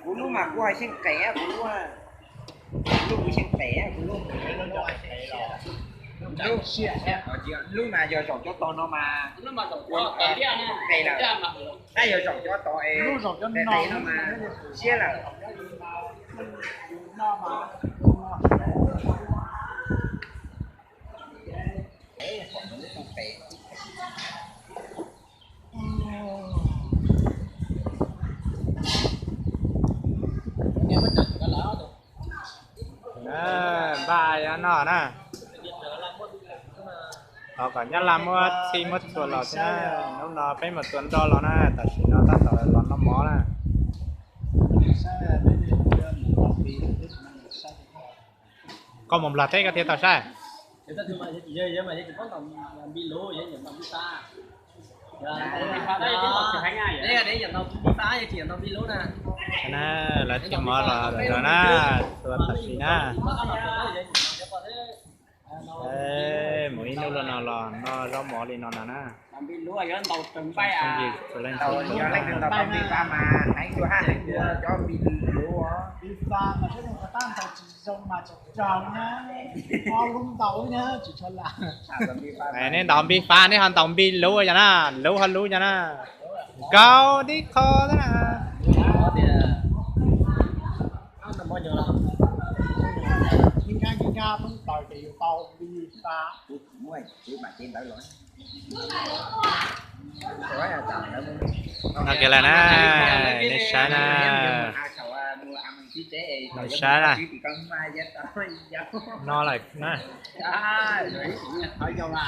Kuv lub mas kuv hais xyeej qes, kuv lub, kuv lub kuv xyeej qes, kuv lub, lub mas yog zaum cov tog no mas, qes lawm, tab yog zaum cov tog es, qes no mas siab lawm. Npaj yuav noj na. Thov kom Nyab Laj muab txhij muab txhua los xwb na. Hnub no peb mus tua nroj los na, tam sim no tab tom los noj mov na. Koj mus Nplog teb koj thiaj tau saib. Na, lawv txhij mov los lawm na, tua tam sim na. Mus ib hnub los no los noj zaub mov li no no na. Leej twg ntaus npib fab mas heev dua hab heev dua cov npib luv. Nej ntaus npib fab, nej ho ntaus npib luv yog na, luv ho luv yog na. Nkaus dib qho xwb na. No kiag lawm na, nej saib na. Nej saib na. No lawm na.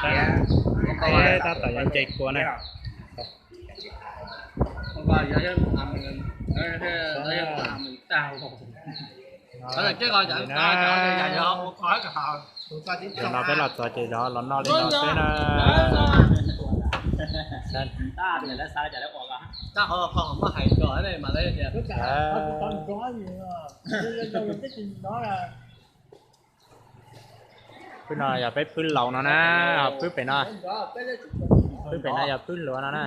Saib na. Tab tom yuav nce kua na. Zaum no peb los txog ces zov los noj li no xwb na. Phwb no yog peb phwb laus no na, phwb pem no, phwb pem no yog phwb hluas no na.